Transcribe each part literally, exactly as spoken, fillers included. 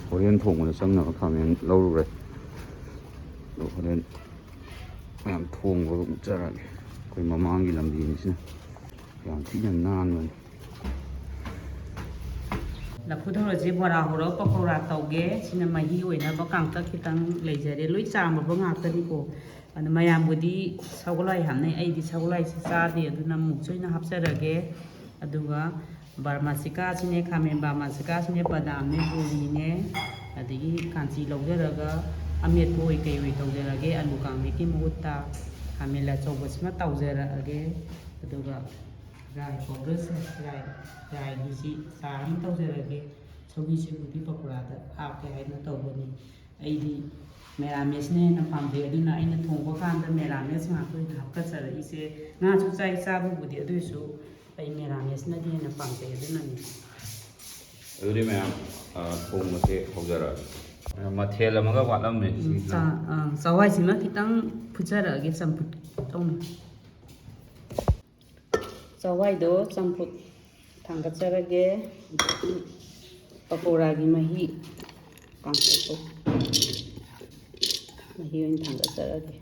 ꯍꯣꯔꯦꯟ ꯊꯣꯡꯕꯗ ꯆꯪꯅꯕ ꯈꯥꯃꯦꯟ ꯂꯧꯔꯨꯔꯦ꯫ ꯑꯗꯣ ꯍꯣꯔꯦꯟ ꯃꯌꯥꯝ ꯊꯣꯡꯕꯗ ꯎꯠꯆꯔꯛꯑꯒꯦ꯫ ꯑꯩꯈꯣꯏ ꯃꯃꯥꯡꯒꯤ ꯂꯝꯕꯤꯅꯤꯁꯤꯅ ꯌꯥꯝ ꯊꯤꯅ ꯅꯥꯟꯕꯅꯤ꯫ ꯂꯐꯨ ꯊꯔꯣꯁꯦ ꯕꯣꯔꯥ ꯍꯧꯔꯒ ꯄꯀꯧꯔꯥ ꯇꯧꯒꯦ꯫ ꯁꯤꯅ ꯃꯍꯤ ꯑꯣꯏꯅꯕ ꯀꯥꯡꯇꯛ ꯈꯤꯇꯪ ꯂꯩꯖꯔꯦ꯫ ꯂꯣꯏ ꯆꯥꯝꯃꯕ ꯉꯥꯛꯇꯅꯤꯀꯣ꯫ ꯑꯗꯨ ꯃꯌꯥꯝꯕꯨꯗꯤ ꯁꯒꯣꯜꯍꯋꯥꯏ ꯍꯥꯞꯅꯩ, ꯑꯩꯗꯤ ꯁꯒꯣꯜꯍꯋꯥꯏꯁꯦ ꯆꯥꯗꯦ, ꯑꯗꯨꯅ ꯃꯨꯛꯁ ꯑꯣꯏꯅ ꯍꯥꯞꯆꯔꯒꯦ꯫ ꯑꯗꯨꯒ ꯕꯥꯔꯃꯥꯁꯤꯀꯥꯁꯤꯅꯦ, ꯈꯥꯃꯦꯟ ꯕꯥꯔꯃꯥꯁꯤꯀꯥꯁꯤꯅꯦ, ꯕꯗꯥꯝꯅꯦ, ꯕꯣꯔꯤꯅꯦ, ꯑꯗꯒꯤ ꯀꯥꯟꯆꯤ ꯂꯧꯖꯔꯒ ꯑꯃꯦꯠꯄ ꯑꯣꯏ ꯀꯩ ꯑꯣꯏ ꯇꯧꯖꯔꯒꯦ꯫ ꯑꯂꯨ ꯀꯥꯡꯃꯦꯠꯀꯤ ꯃꯍꯨꯠꯇ ꯈꯥꯃꯦꯟ ꯑꯆꯧꯕꯁꯤꯃ ꯇꯥꯎꯖꯔꯛꯑꯒꯦ꯫ ꯑꯗꯨꯒ ꯔꯥꯏ ꯄꯥꯎꯗꯔꯁꯦ, ꯔꯥꯏ, ꯔꯥꯏꯒꯤꯁꯤ ꯆꯥꯔ ꯑꯃ ꯇꯧꯖꯔꯒꯦ꯫ ꯁꯧꯒ꯭ꯔꯤꯁꯤꯕꯨꯗꯤ ꯄꯀꯣꯔꯥꯗ ꯍꯥꯞꯀꯦ ꯍꯥꯏꯅ ꯇꯧꯕꯅꯤ꯫ ꯑꯩꯗꯤ ꯃꯦꯔꯥꯃꯦꯁꯅ ꯍꯦꯟꯅ ꯄꯥꯝꯖꯩ, ꯑꯗꯨꯅ ꯑꯩꯅ ꯊꯣꯡꯕ ꯀꯥꯟꯗ ꯃꯦꯔꯥꯃꯦꯁ ꯉꯥꯛꯇ ꯑꯣꯏꯅ ꯍꯥꯞꯀꯠꯆꯔꯛꯏꯁꯦ꯫ ꯉꯥꯁꯨ ꯆꯥꯏ ꯆꯥꯕꯕꯨꯗꯤ, ꯑꯗꯨ ꯑꯣꯏꯔꯁꯨ ꯑꯩ ꯃꯦꯔꯥꯃꯦꯁꯅꯗꯤ ꯍꯦꯟꯅ ꯄꯥꯝꯖꯩ, ꯑꯗꯨꯅꯅꯤ꯫ ꯑꯗꯨꯗꯤ ꯃꯌꯥꯝ, ꯑ, ꯊꯣꯡꯕꯁꯦ ꯍꯧꯖꯔꯛꯑꯒꯦ꯫ ꯃꯊꯦꯜ ꯑꯃꯒ ꯋꯥꯠꯂꯝꯃꯦ꯫ ꯎꯝ, ꯁꯤ ꯆꯥ-, ꯑ, ꯆꯋꯥꯏꯁꯤꯃ ꯈꯤꯇꯪ ꯐꯨꯠꯆꯔꯛꯑꯒꯦ, ꯆꯝꯐꯨꯠ ꯇꯧꯅ꯫ ꯆꯋꯥꯏꯗꯣ ꯆꯝꯐꯨꯠ ꯊꯥꯡꯒꯠꯆꯔꯒꯦ꯫ ꯄꯀꯣꯔꯥꯒꯤ ꯃꯍꯤ, ꯀꯥꯡꯁꯣꯏꯗꯣ ꯃꯍꯤ ꯑꯣꯏꯅ ꯊꯥꯡꯒꯠꯆꯔꯒꯦ꯫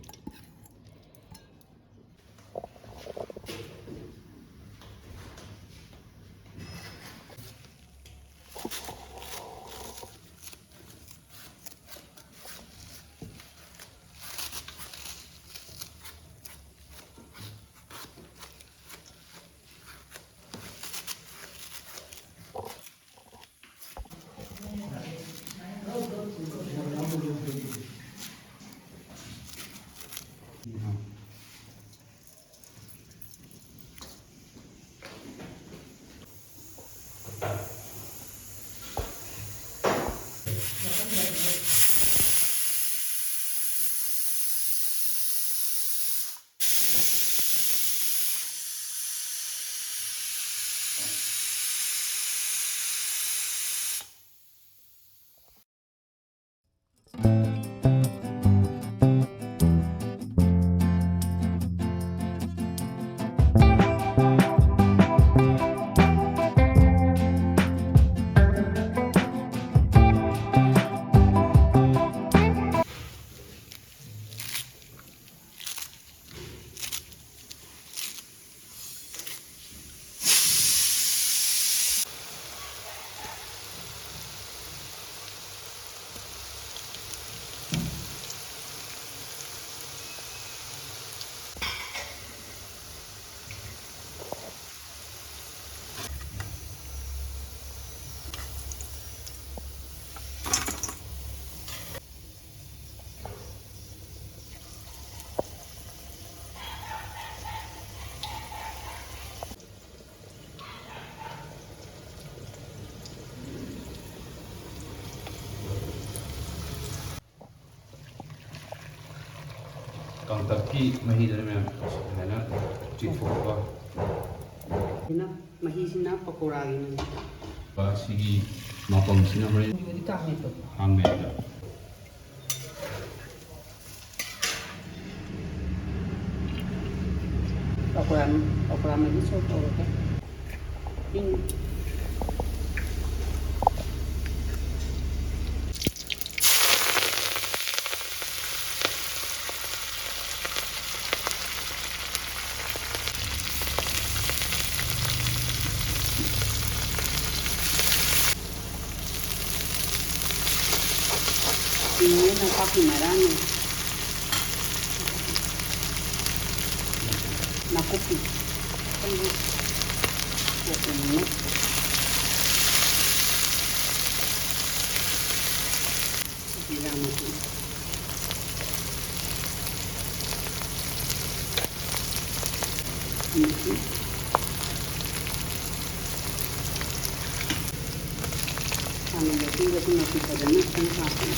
ꯀꯥꯡꯇꯛꯀꯤ ꯃꯍꯤꯗꯨꯅ ꯃꯌꯥꯝ ꯁꯨꯃꯥꯏꯅ ꯆꯤꯊꯣꯛꯑꯒ꯫ ꯁꯤꯅ, ꯃꯍꯤꯁꯤꯅ ꯄꯀꯣꯔꯥꯒꯤꯅꯤ꯫ ꯁꯤꯒꯤ ꯃꯄꯪꯁꯤꯅ ꯍꯣꯔꯦꯟ ꯍꯥꯡꯉꯦ꯫ ꯄꯀꯣꯔꯥ, ꯄꯀꯣꯔꯥ ꯃꯍꯤ ꯁꯣꯛ ꯇꯧꯔꯒ ꯏꯪ꯫ ꯁꯤꯡꯅꯦ, ꯅꯄꯥꯛꯄꯤ ꯃꯔꯥꯅꯦ, ꯅꯥꯀꯨꯞꯄꯤ꯫ ꯖꯤꯔꯥ ꯃꯆꯨ꯫ ꯍꯥꯟꯅ ꯌꯣꯠꯄꯤꯕꯗꯨ ꯃꯆꯨ ꯐꯖꯅ ꯈꯤꯇꯪ ꯍꯥꯞꯄꯅꯤ꯫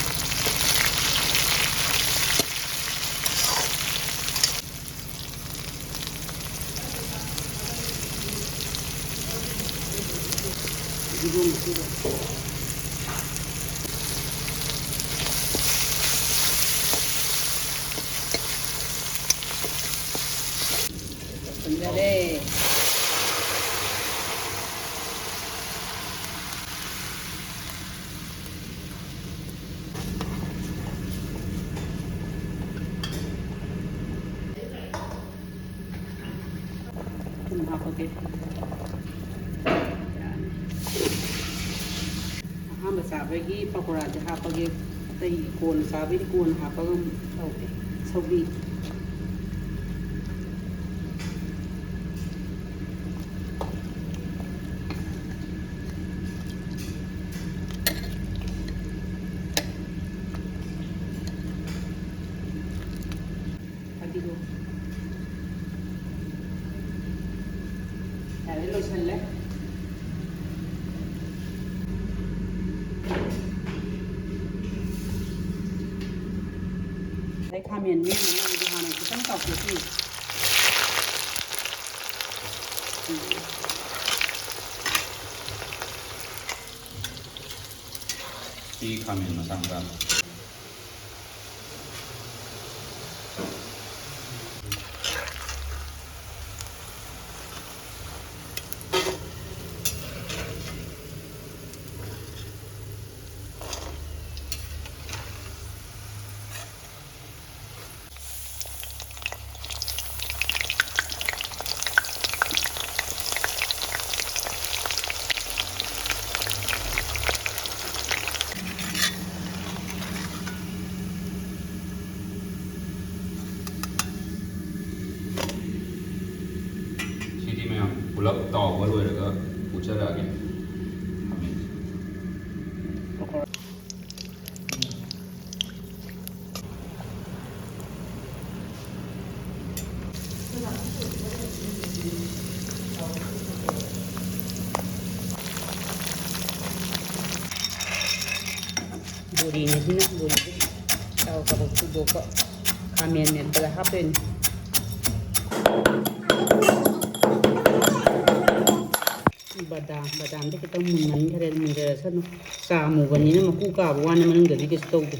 ꯐꯗꯤꯒꯣꯝ ꯑꯁꯨꯕ꯫ ꯂꯣꯏꯁꯤꯟꯖꯔꯦ꯫ ꯊꯨꯝ ꯍꯥꯞꯄꯒꯦ꯫ ꯑꯍꯥꯟꯕ ꯆꯥꯕꯒꯤ ꯄꯀꯣꯔꯥꯁꯦ ꯍꯥꯞꯄꯒꯦ, ꯑꯇꯩ ꯀꯣꯟꯅ ꯆꯥꯕꯩꯗꯤ ꯀꯣꯟꯅ ꯍꯥꯞꯄꯒ ꯑꯃꯨꯛ ꯇꯧꯒꯦ꯫ ꯁꯧꯒ꯭ꯔꯤ꯫ ꯐꯗꯤꯒꯣꯝ꯫ ꯌꯥꯔꯦ, ꯂꯣꯏꯁꯜꯂꯦ꯫ ꯑꯗꯩ ꯈꯥꯃꯦꯟ ꯃꯦꯠꯅꯕꯗꯣ ꯍꯥꯟꯅ ꯁꯤ ꯈꯥꯃꯦꯟ ꯃꯆꯥ ꯃꯆꯥ꯫ ꯁꯤꯗꯤ ꯃꯌꯥꯝ ꯄꯨꯂꯞ ꯇꯥꯎꯕ ꯂꯣꯏꯔꯒ ꯎꯠꯆꯔꯛꯑꯒꯦ꯫ ꯕꯣꯔꯤꯅꯦ ꯁꯤꯅ, ꯕꯣꯔꯤꯁꯦ ꯀꯥꯕꯛ ꯀꯥꯕꯛ ꯁꯨꯗꯣꯛꯄ, ꯈꯥꯃꯦꯟ ꯃꯦꯠꯄꯗ ꯍꯥꯞꯇꯣꯏꯅꯦ꯫ ꯕꯗꯥꯝ, ꯕꯗꯥꯝꯗꯤ ꯈꯤꯇꯪ ꯃꯨꯟꯍꯟꯈ꯭ꯔꯦ, ꯃꯨꯟꯖꯔꯁꯅꯨ꯫ ꯆꯥ ꯃꯨꯕꯅꯤꯅ ꯃꯀꯨ ꯀꯥꯕ ꯋꯥꯅꯤ, ꯃꯅꯨꯡꯗꯗꯤ ꯀꯩꯁꯨ ꯇꯧꯗꯦ꯫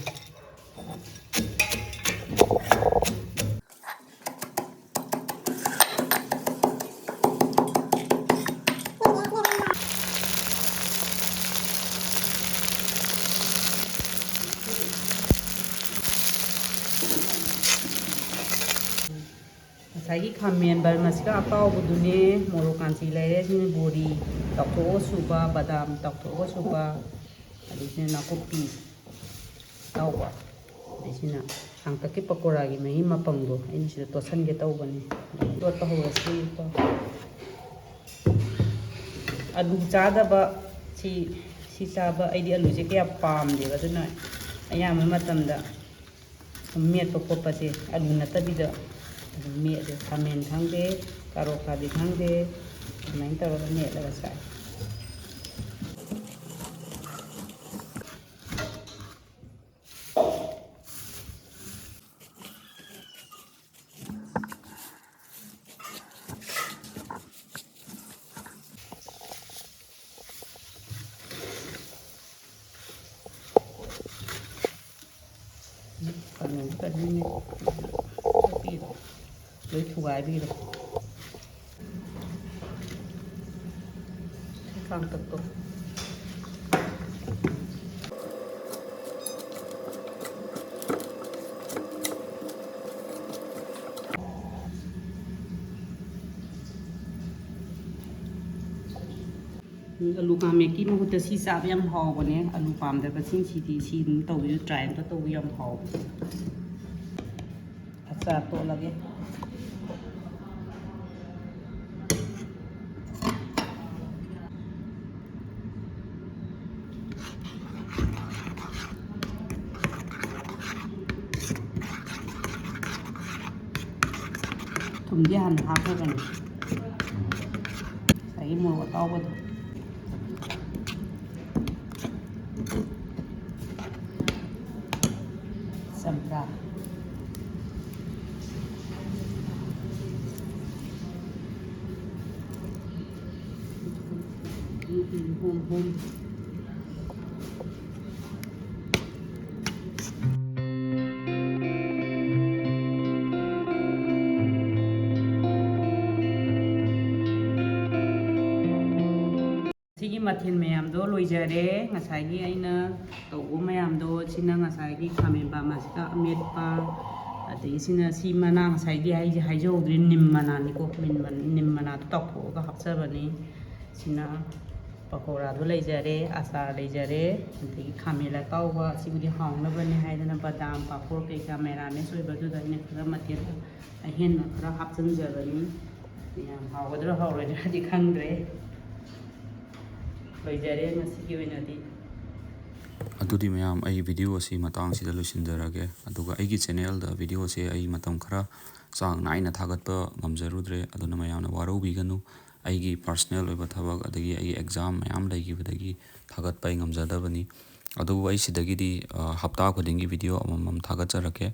ꯉꯁꯥꯏꯒꯤ ꯈꯥꯃꯦꯟ ꯕꯔꯃꯁꯤꯀꯥ ꯑꯇꯥꯎꯕꯗꯨꯅꯦ, ꯃꯣꯔꯣꯛ ꯀꯥꯟꯆꯤ ꯂꯩꯔꯦ, ꯁꯤꯅ ꯕꯣꯔꯤ ꯇꯥꯎꯊꯣꯛꯑꯒ ꯁꯨꯕ, ꯕꯗꯥꯝ ꯇꯥꯎꯊꯣꯛꯑꯒ ꯁꯨꯕ, ꯑꯗꯒꯤꯁꯤꯅ ꯅꯥꯀꯨꯞꯄꯤ ꯑꯇꯥꯎꯕ, ꯑꯗꯒꯤꯁꯤꯅ ꯀꯥꯡꯇꯛꯀꯤ ꯄꯀꯣꯔꯥꯒꯤ ꯃꯍꯤ ꯃꯄꯪꯗꯣ ꯑꯩꯅ ꯁꯤꯗ ꯇꯣꯠꯁꯟꯒꯦ ꯇꯧꯕꯅꯦ꯫ ꯇꯣꯠꯄ ꯍꯧꯔꯁꯤ꯫ ꯑꯂꯨ ꯆꯥꯗꯕ, ꯁꯤ, ꯁꯤ ꯆꯥꯕ, ꯑꯩꯗꯤ ꯑꯂꯨꯁꯦ ꯀꯌꯥ ꯄꯥꯝꯗꯦꯕ, ꯑꯗꯨꯅ ꯑꯌꯥꯝꯕ ꯃꯇꯝꯗ ꯁꯨꯝ ꯃꯦꯠꯄ ꯈꯣꯠꯄꯁꯦ ꯑꯂꯨ ꯅꯠꯇꯕꯤꯗ ꯑꯗꯨꯝ ꯃꯦꯠꯂꯦ꯫ ꯈꯥꯃꯦꯟ ꯈꯪꯗꯦ, ꯀꯥꯔꯣꯠ ꯈꯥꯕꯤ ꯈꯪꯗꯦ, ꯑꯗꯨꯃꯥꯏꯅ ꯇꯧꯔꯒ ꯃꯦꯠꯂꯒ ꯆꯥꯏ꯫ ꯀꯩꯅꯣꯗꯤ ꯀꯩꯅꯣꯅꯦ꯫ ꯂꯣꯏ ꯊꯨꯒꯥꯏꯕꯤꯔꯣ꯫ ꯀꯥꯡꯇꯛꯇꯣ꯫ ꯑꯂꯨ ꯀꯥꯡꯃꯦꯠꯀꯤ ꯃꯍꯨꯠꯇ ꯁꯤ ꯆꯥꯕ ꯌꯥꯝ ꯍꯥꯎꯕꯅꯦ꯫ ꯑꯂꯨ ꯄꯥꯝꯗꯕꯁꯤꯡꯁꯤꯗꯤ ꯁꯤ ꯑꯗꯨꯝ ꯇꯧꯕꯤꯌꯨ, try ꯑꯝꯇ ꯇꯧꯕꯤꯌꯨ, ꯌꯥꯝ ꯍꯥꯎꯕꯅꯦ꯫ ꯑꯆꯥꯔ ꯇꯣꯠꯂꯒꯦ꯫ ꯊꯨꯝꯗꯤ ꯍꯥꯟꯅ ꯍꯥꯞꯈ꯭ꯔꯕꯅꯤ꯫ ꯉꯁꯥꯏꯒꯤ ꯃꯣꯔꯣꯛ ꯑꯇꯥꯎꯕꯗꯣ꯫ ꯆꯝꯄ꯭ꯔꯥ꯫ Home, home. ꯁꯤꯒꯤ ꯃꯊꯦꯜ ꯃꯌꯥꯝꯗꯣ ꯂꯣꯏꯖꯔꯦ꯫ ꯉꯁꯥꯏꯒꯤ ꯑꯩꯅ ꯇꯧꯕ ꯃꯌꯥꯝꯗꯣ, ꯁꯤꯅ ꯉꯁꯥꯏꯒꯤ ꯈꯥꯃꯦꯟ ꯄꯥꯟ ꯃꯁꯤꯗ ꯑꯃꯦꯠꯄ, ꯑꯗꯒꯤ ꯁꯤꯅ ꯁꯤ ꯃꯅꯥ ꯉꯁꯥꯏꯒꯤ ꯑꯩꯁꯦ ꯍꯥꯏꯖꯍꯧꯗ꯭ꯔꯦ, ꯅꯤꯝ ꯃꯅꯥꯅꯤꯀꯣ, ꯅꯤꯝ ꯃꯟ-, ꯅꯤꯝ ꯃꯅꯥꯗꯣ ꯇꯥꯎꯊꯣꯛꯑꯒ ꯍꯥꯞꯆꯕꯅꯤ꯫ ꯁꯤꯅ ꯄꯀꯧꯔꯥꯗꯣ ꯂꯩꯖꯔꯦ, ꯑꯆꯥꯔ ꯂꯩꯖꯔꯦ, ꯑꯗꯒꯤ ꯈꯥꯃꯦꯟ ꯑꯇꯥꯎꯕ, ꯁꯤꯕꯨꯗꯤ ꯍꯥꯎꯅꯕꯅꯦ ꯍꯥꯏꯗꯅ ꯕꯗꯥꯝ, ꯄꯥꯐꯣꯔ ꯀꯩꯀꯥ ꯃꯦꯔꯥꯃꯦꯁ ꯑꯣꯏꯕꯗꯨꯗ ꯑꯩꯅ ꯈꯔ ꯃꯊꯦꯜ ꯑꯍꯦꯟꯕ ꯈꯔ ꯍꯥꯞꯆꯤꯟꯖꯕꯅꯤ꯫ ꯌꯥꯝ ꯍꯥꯎꯒꯗ꯭ꯔꯥ ꯍꯥꯎꯔꯣꯏꯗ꯭ꯔꯥꯗꯤ ꯈꯪꯗ꯭ꯔꯦ꯫ ꯂꯣꯏꯖꯔꯦ ꯉꯁꯤꯒꯤ ꯑꯣꯏꯅꯗꯤ꯫ ꯑꯗꯨꯗꯤ ꯃꯌꯥꯝ, ꯑꯩ video ꯑꯁꯤ ꯃꯇꯥꯡꯁꯤꯗ ꯂꯣꯏꯁꯤꯟꯖꯔꯒꯦ꯫ ꯑꯗꯨꯒ ꯑꯩꯒꯤ channelꯗ video ꯑꯁꯦ ꯑꯩ ꯃꯇꯝ ꯈꯔ ꯆꯥꯡ ꯅꯥꯏꯅ ꯊꯥꯒꯠꯄ ꯉꯝꯖꯔꯨꯗ꯭ꯔꯦ, ꯑꯗꯨꯅ ꯃꯌꯥꯝꯅ ꯋꯥꯔꯧꯕꯤꯒꯅꯨ꯫ ꯑꯩꯒꯤ personal ꯑꯣꯏꯕ ꯊꯕꯛ, ꯑꯗꯒꯤ ꯑꯩꯒꯤ exam ꯃꯌꯥꯝ ꯂꯩꯈꯤꯕꯗꯒꯤ ꯊꯥꯒꯠꯄ ꯑꯩ ꯉꯝꯖꯗꯕꯅꯤ꯫ ꯑꯗꯨꯕꯨ ꯑꯩ ꯁꯤꯗꯒꯤꯗꯤ, ꯑ, ꯍꯞꯇꯥ ꯈꯨꯗꯤꯡꯒꯤ video ꯑꯃꯃꯝ ꯊꯥꯒꯠꯆꯔꯛꯀꯦ꯫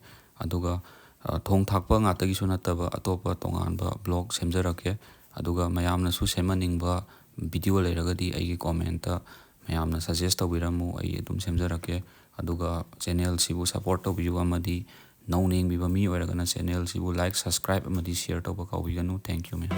ꯑꯗꯨꯒ, ꯑ, ꯊꯣꯡ ꯊꯥꯛꯄ ꯉꯥꯛꯇꯒꯤꯁꯨ ꯅꯠꯇꯕ, ꯑꯇꯣꯞꯄ ꯇꯣꯉꯥꯟꯕ vlog ꯁꯦꯝꯖꯔꯛꯀꯦ꯫ ꯑꯗꯨꯒ ꯃꯌꯥꯝꯅꯁꯨ ꯁꯦꯝꯍꯟꯅꯤꯡꯕ video ꯂꯩꯔꯒꯗꯤ ꯑꯩꯒꯤ commentꯇ ꯃꯌꯥꯝꯅ suggest ꯇꯧꯕꯤꯔꯝꯃꯨ, ꯑꯩ ꯑꯗꯨꯝ ꯁꯦꯝꯖꯔꯛꯀꯦ꯫ ꯑꯗꯨꯒ ꯆꯦꯅꯦꯜꯁꯤꯕꯨ ꯁꯞꯄꯣꯔꯠ ꯇꯧꯕꯤꯌꯨ ꯑꯃꯗꯤ ꯅꯧꯅ ꯌꯦꯡꯕꯤꯕ ꯃꯤ ꯑꯣꯏꯔꯒꯅ ꯆꯦꯅꯦꯜꯁꯤꯕꯨ ꯂꯥꯏꯛ, ꯁꯕꯁꯀ꯭ꯔꯥꯏꯕ ꯑꯃꯗꯤ ꯁꯤꯌꯔ ꯇꯧꯕ ꯀꯥꯎꯕꯤꯒꯅꯨ꯫ Thank you, ma'am꯫